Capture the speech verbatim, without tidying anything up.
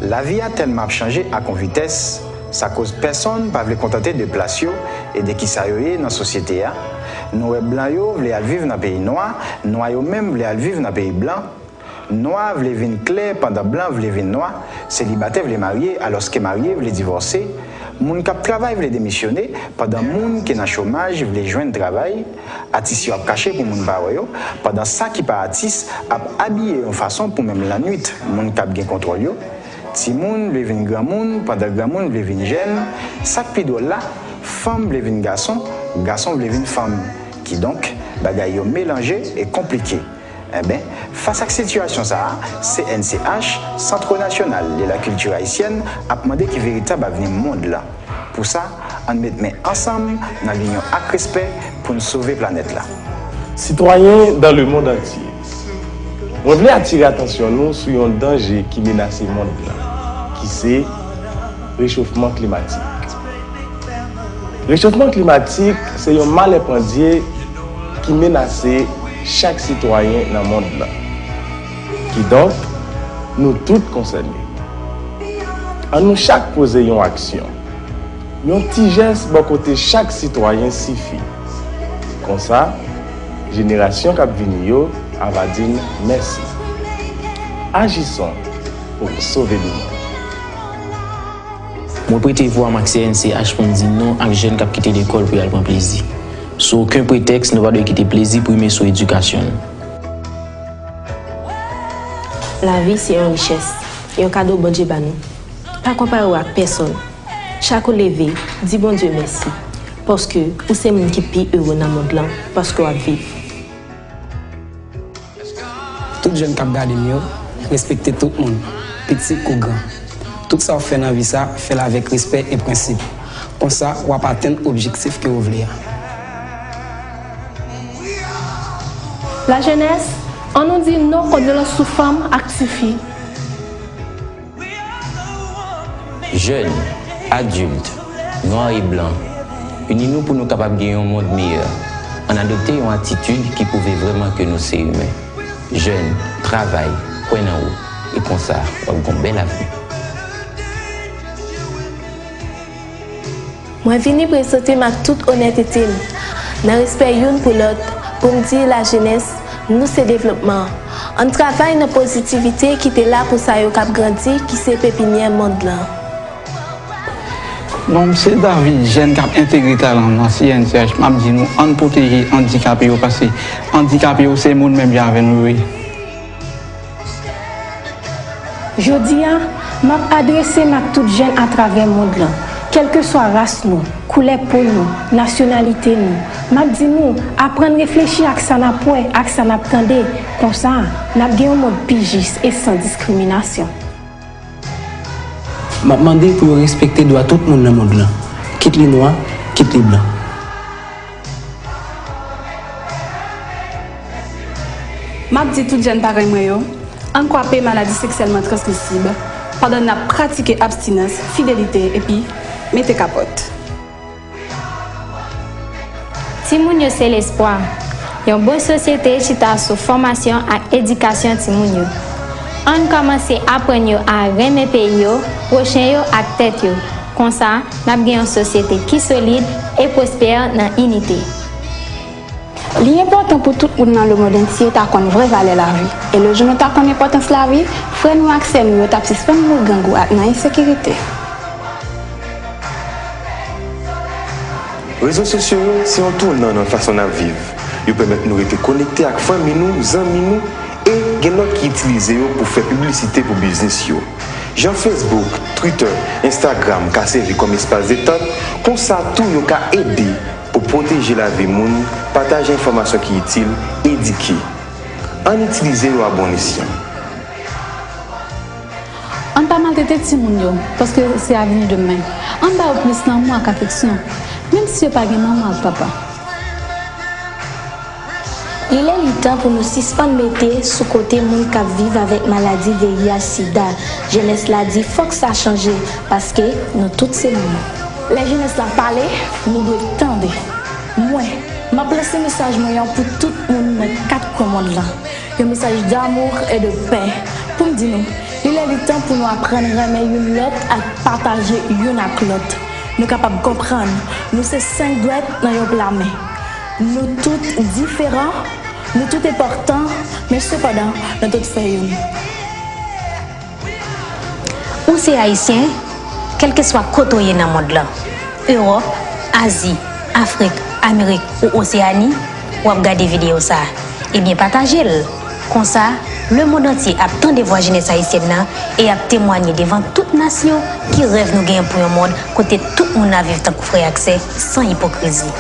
Lavi a tèlman ap chanje ak yon vitès, sa koz pèsonn pa vle kontante de plas yo e de kisa yo ye nan sosyete a. Nou wè blan yo vle al viv nan peyi nwa, nwa yo menm vle al viv nan peyi blan. Nwa vle vin klè pandan blan vle vin nwa, selibatè vle marye alòske marye vle divòse, moun k ap travay vle demisyone pandan moun ki nan chomaj vle jwenn travay, atis yo ap kache pou moun pa wè yo, pandan sa ki pa atis ap abiye yon fason pou menm lannwit moun k ap gen kontwòl yo, timoun vle vin granmoun pandan granmoun vle vin jèn, sa k pi dwòl la, fanm vle vin gason, gason vle vin fanm. Kidonk, bagay yo melanje e konplike. Enben, fas ak sitiyasyon sa a, C N C H, Centre National de la Culture Haïtienne, ap mande ki veritab avni mond lan. Pou sa, ann met men ansanm nan linyon ak respè pou n sove planèt la. Citoyens dans le monde entier, mwen vle atire atansyon nou sou yon danje ki menase mond lan, ki se rechofman klimatik. Rechofman klimatik se yon malè pandye ki menase chak sitwayen nan mond lan. Kidonk, nou tout konsène. Ann nou chak poze yon aksyon. Yon ti jès bò kote chak sitwayen sifi. Konsa, jenerasyon k ap vini yo ava di n mèsi. Agissons pour sauver le monde. Mwen prete vwa m ak C N C H pou m di non ak jèn k ap kite lekòl pou y al pran plezi. Sou okenn pretèks, nou pa dwe kite plezi prime sou edikasyon n. Lavi se yon richès, yon kado Bondye ba nou. Pa konpare w ak pèsonn. Chak ou leve, di Bondye mèsi, paske ou se moun ki pi ere nan mond lan, paske w ap viv. Tout jèn k ap gade m yo, respekte tout moun, piti kou gran. Tout sa w ap fè nan vi sa, fè l avèk respè e prensip. Konsa, w ap atenn objektif ke w vle a. Lajenès, ann nou di non kont vyolans sou fanm ak tifi. Jèn, adilt, nwa e blan, ini nou pou nou kapab gen yon mond meyè. Ann adopte yon atitid ki pwouve vrèman ke nou se imen. Jèn, travay, kwè nan ou, e konsa, w ap gen yon bèl avni. Mwen vini prezante m ak tout onètete m, nan respè youn pou lòt, pou m di lajenès, nou se devlopman. Ann travay nan pozitivite ki te la pou sa yo k ap grandi, ki se pepinyè mond lan. Non m se David, jèn k ap entegre talan m nan C N C H. M ap di nou, ann pwoteje andikape yo, paske andikape yo se moun menm jan avè nou yo ye. Jodi a, m ap adrese m ak tout jèn atravè mond lan, kèlkeswa ras nou, koulè po nou, nasyonalite nou. M ap di nou, aprann reflechi ak sa n ap wè, ak sa n ap tande. Konsa, n ap gen yon mond pi jis e san diskriminasyon. M ap mande pou yo respekte dwa tout moun nan mond lan, kit li nwa, kit li blan. M ap di tout jèn parèy mwen yo, ann kwape maladi seksyèlman transmisib pandan n ap pratike abstinans, fidelite epi mete kapòt. Timoun yo se lespwa. Yon bon sosyete chita sou fòmasyon ak edikasyon timoun yo. Ann kòmanse aprann yo a renmen peyi yo, pwochen yo ak tèt yo. Konsa, n ap gen yon sosyete ki solid e pwospè nan inite. Li enpòtan pou tout moun nan lemonn antye ta konn vrè valè lavi. E lejou nou ta konn enpòtans lavi, frè nou ak sè nou yo t ap sispann mouri grangou ak nan ensekirite. Rezo sosyo yo se yon tounan nan fason n ap viv. Yo pèmèt nou rete konekte ak fanmi nou, zanmi nou, e gen lòt ki itilize yo pou fè piblisite pou biznis yo. Jan Facebook, Twitter, Instagram ka sèvi kòm espas detant, konsa tou yo ka ede pou pwoteje lavi moun, pataje enfòmasyon ki itil, edike. Ann itilize yo a bon esyan. Ann pa maltrete timoun yo, paske se avni demen. Ann ba yo plis lanmou ak afeksyon, menm si yo pa gen manman ak papa. Li lè li tan pou nou sispann mete sou kote moun k ap viv avèk maladi V I H sida. Jenès la di fòk sa chanje, paske nou tout se moun. Lè jenès la pale, nou dwe tande. Mwen, m ap lanse mesaj mwen an pou tout moun nan kat kwen mond lan. Yon mesaj d'amour et de paix. Pou m di nou, Li lè li tan pou nou aprann renmen youn lòt ak pataje youn ak lòt. Nou kapab konprann, nou se senk dwèt nan yon pla men. Nou tout diferan, nou tout enpòtan, men sepandan, nou tout fè youn. Ou se Ayisyen, kèlkeswa kote w ye nan mond lan, Ewòp, Azi, Afrik, Amerik ou Oseyani, w ap gade videyo sa a. Ebyen pataje l! Konsa, lemonn antye ap tande vwa jenès ayisyèn nan e y ap temwanye devan tout nasyon ki rèv nou genyen pou yon mond kote tout moun ap viv tankou frè ak sè san ipokrizi.